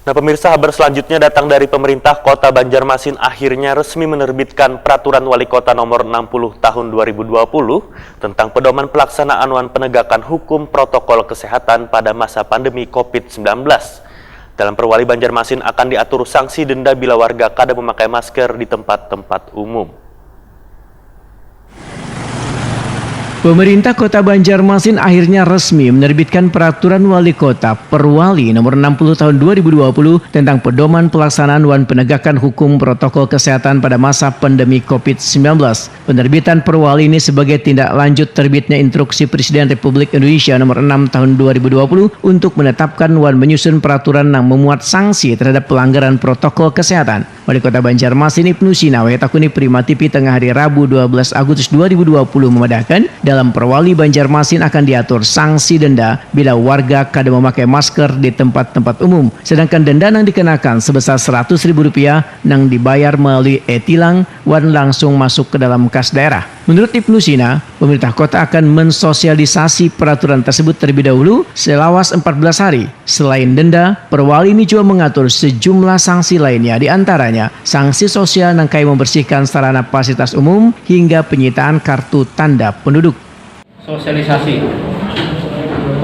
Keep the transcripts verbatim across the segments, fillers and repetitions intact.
Nah, pemirsa, habar selanjutnya datang dari pemerintah Kota Banjarmasin akhirnya resmi menerbitkan Peraturan Wali Kota Nomor enam puluh Tahun dua ribu dua puluh tentang pedoman pelaksanaan wan penegakan hukum protokol kesehatan pada masa pandemi covid sembilan belas. Dalam Perwali Banjarmasin akan diatur sanksi denda bila warga kada memakai masker di tempat-tempat umum. Pemerintah Kota Banjarmasin akhirnya resmi menerbitkan Peraturan Wali Kota Perwali Nomor enam puluh Tahun dua ribu dua puluh tentang pedoman pelaksanaan wan penegakan hukum protokol kesehatan pada masa pandemi covid sembilan belas. Penerbitan Perwali ini sebagai tindak lanjut terbitnya Instruksi Presiden Republik Indonesia Nomor enam Tahun dua ribu dua puluh untuk menetapkan wan menyusun peraturan yang memuat sanksi terhadap pelanggaran protokol kesehatan. Wali Kota Banjarmasin Ibnu Sina wayah takuni Prima T V tengah hari Rabu dua belas Agustus dua ribu dua puluh memadahkan, dalam Perwali Banjarmasin akan diatur sanksi denda bila warga kada memakai masker di tempat-tempat umum. Sedangkan denda yang dikenakan sebesar seratus ribu rupiah yang dibayar melalui e-tilang wan langsung masuk ke dalam kas daerah. Menurut Ibnu Sina, pemerintah kota akan mensosialisasi peraturan tersebut terlebih dahulu selawas empat belas hari. Selain denda, Perwali ini juga mengatur sejumlah sanksi lainnya, di antaranya sanksi sosial nang kaya membersihkan sarana fasilitas umum hingga penyitaan kartu tanda penduduk. Sosialisasi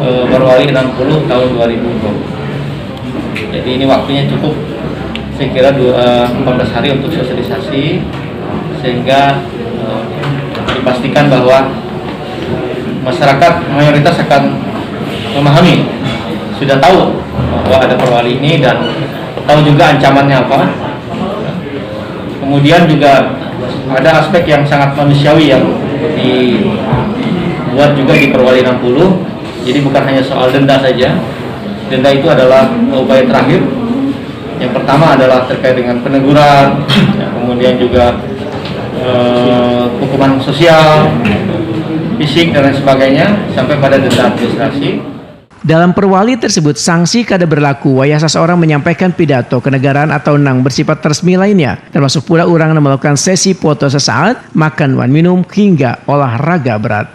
eh, Perwali enam puluh tahun dua ribu dua puluh. Jadi ini waktunya cukup, saya kira dua, eh, empat belas hari untuk sosialisasi, sehingga eh, dipastikan bahwa masyarakat mayoritas akan memahami, sudah tahu bahwa ada Perwali ini dan tahu juga ancamannya apa. Kemudian juga ada aspek yang sangat manusiawi yang dibuat juga di Perwali enam puluh. Jadi bukan hanya soal denda saja. Denda itu adalah upaya terakhir. Yang pertama adalah terkait dengan peneguran, ya, kemudian juga eh, hukuman sosial, fisik dan lain sebagainya, sampai pada denda administrasi. Dalam Perwali tersebut, sanksi kada berlaku wayah seseorang menyampaikan pidato kenegaraan atau nang bersifat resmi lainnya, termasuk pula orang yang melakukan sesi foto sesaat, makan wan minum, hingga olahraga berat.